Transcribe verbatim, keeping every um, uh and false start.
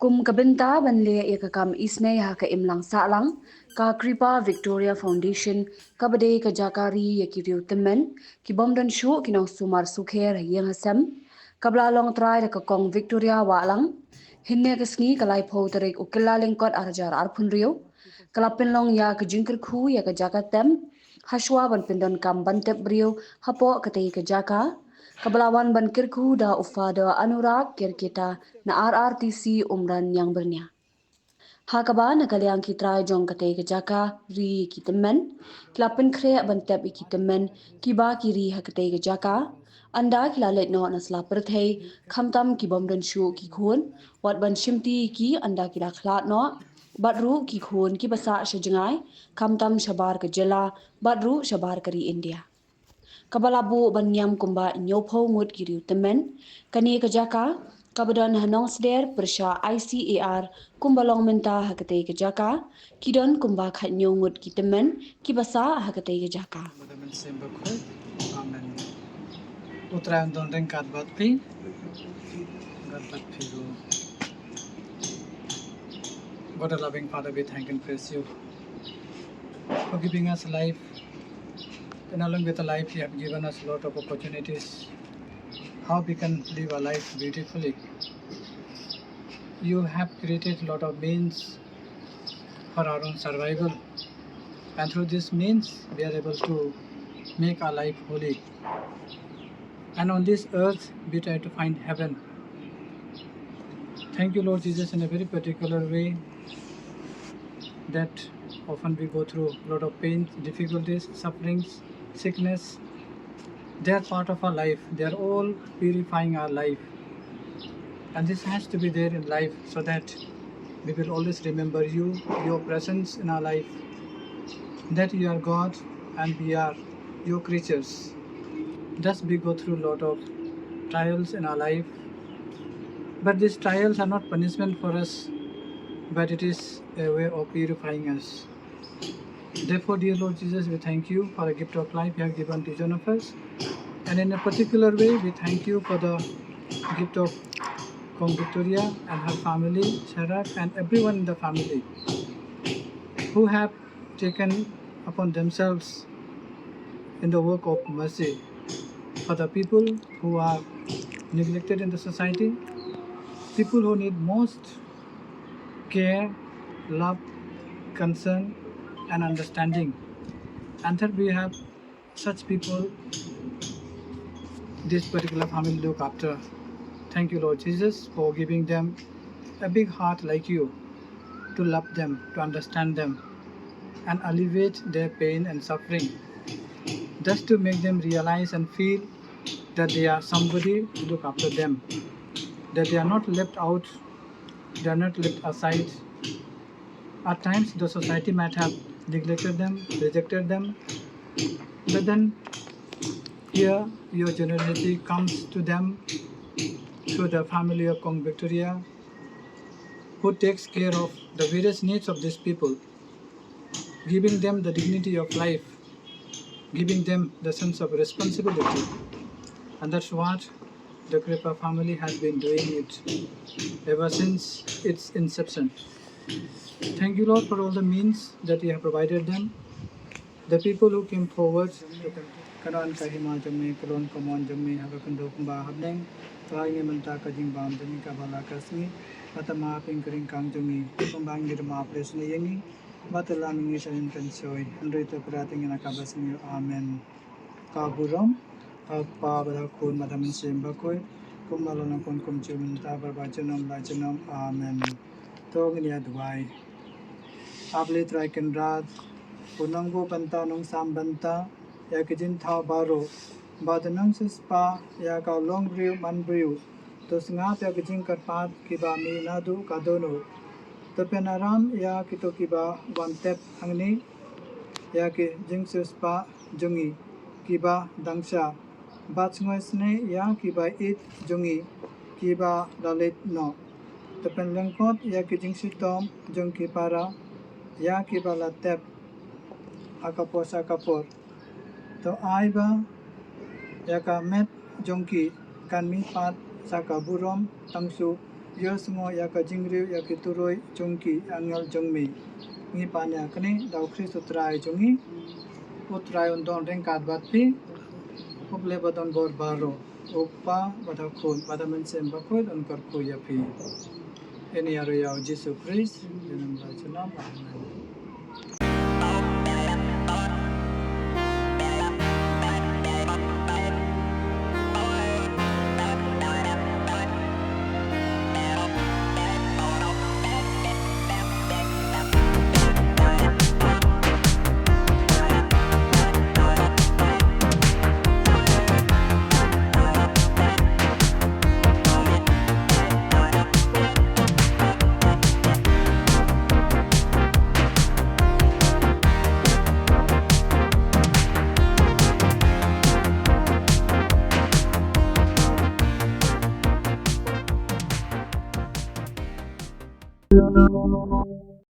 Kum ka bynta ban leh ïa ka kam isynei ha ka imlang sahlang, ka Kripa Victoria Foundation, kaba dei ka jaka ri ïa ki riew tymmen, ki bym don shuh ki nongsumar sukher ha ïing ha sem, kaba la long trai da ka Kong Victoria Wahlang, hynne ka sngi ka laiphew tarik u Kyllalyngkot arhajar arphew hynriew, ka la pynlong ïa ka jingkyrkhu ïa ka jaka tem, hashwa ban pyndonkam ban tep briew hapoh katei ka jaka, kaba la wan ban kyrkhu da u Father Anurag Kerketa na R R T C Umran Niang Byrnia. Ha kaba na ka liang ki trai jong katei ka jaka ri ïa ki tymmen, ki la pynkhreh ban tep ïa ki tymmen kiba ki ri ha katei ka jaka, ynda ki la leit noh na sla pyrthei, khamtam ki bym don shuh ki khun, wat ban shimti ïa ki ynda ki la khlad noh, bad ruh ki khun kiba sah sha jngai, khamtam shabar ka jylla, bad ruh shabar ka ri India. Kaba la buh ban niam kumba hynñiewphew ngut ki riew tymmen, kane ka jaka, kaba don ha Nongsder pyrshah I C A R, kumba long mynta ha katei ka jaka, ki don kumba khathynñiew ngut ki tymmen, kiba sah ha katei ka jaka. Amen. U Trai un don ryngkat bad phi. Ryngkat bad phi ruh. God, our loving Father, we thank and praise you for giving us life. And along with the life, you have given us a lot of opportunities how we can live our life beautifully. You have created a lot of means for our own survival. And through this means, we are able to make our life holy. And on this earth, we try to find heaven. Thank you, Lord Jesus, in a very particular way that often we go through a lot of pain, difficulties, sufferings, sickness. They are part of our life. They are all purifying our life. And this has to be there in life so that we will always remember you, your presence in our life, that you are God and we are your creatures. Thus, we go through a lot of trials in our life. But these trials are not punishment for us, but it is a way of purifying us. Therefore, dear Lord Jesus, we thank you for the gift of life you have given to each one of us. And in a particular way, we thank you for the gift of Kong Victoria and her family, Sharak, and everyone in the family who have taken upon themselves in the work of mercy for the people who are neglected in the society, people who need most care, love, concern, and understanding. And that we have such people this particular family look after. Thank you, Lord Jesus, for giving them a big heart like you to love them, to understand them, and alleviate their pain and suffering. Just to make them realize and feel that they are somebody to look after them, that they are not left out, they are not left aside. At times, the society might have neglected them, rejected them, but then here your generosity comes to them through the family of Kong Victoria, who takes care of the various needs of these people, giving them the dignity of life, giving them the sense of responsibility. And that's what the Kripa family has been doing it ever since its inception. Thank you, Lord, for all the means that you have provided them. The people who came forward to ka don ka hima jong me, ka don ka mon jong me ha ka khyndew kumba ha bneng. To ai ngi mynta ka jingbam jong ngi kaba la ka sngi. Bad map ïa ka ring kang jong ngi kumba ngi da map ïa ngi. Bad to lam ïa ngi sha ka jingpynshoi, hynrei to kyrpad ïa ngi na kaba sniew. Amen. Ka burom ha u Kpa bad ha u Khun bad ha u Mynsiem Bakhuid, kumba la long, kumjuh mynta, bad ba junom la junom. Amen. To ngin ïa duwai. A Blei Trai Kynrad, u nongbuh bynta nongsam bynta ïa ki jingthaw baroh, bad u nongsiewspah ïa ka longbriew manbriew, to sngap ïa ki jingkyrpad kiba mih naduh ka dohnud. To pynïaid ïa kito kiba wan tep hangne ïa ki jingsiewspah jong ngi kiba dang sha, bad sngewsynei ïa kiba ïeit jong ngi kiba la leit noh. To pynlyngkot ïa ki jingshitom jong ki para ïa kiba la tep ha ka por sha ka por. To ai ba ïa ka met jong ki kan mihpat sha ka burom tang shuh Ïohsngew ïa ka jingkyrpad ïa ki turoi jong ki angel jong me. Ngi pan ïa kane da u Khrist u Trai jong ngi. U Trai un don ryngkat bad phi. U Blei ba don bor baroh, u Kpa bad u Khun bad u Mynsiem Bakhuid un kyrkhu ïa phi. Ïa kane ruh ïa u Jisu Khrist, ïa u nongpynim. Amen.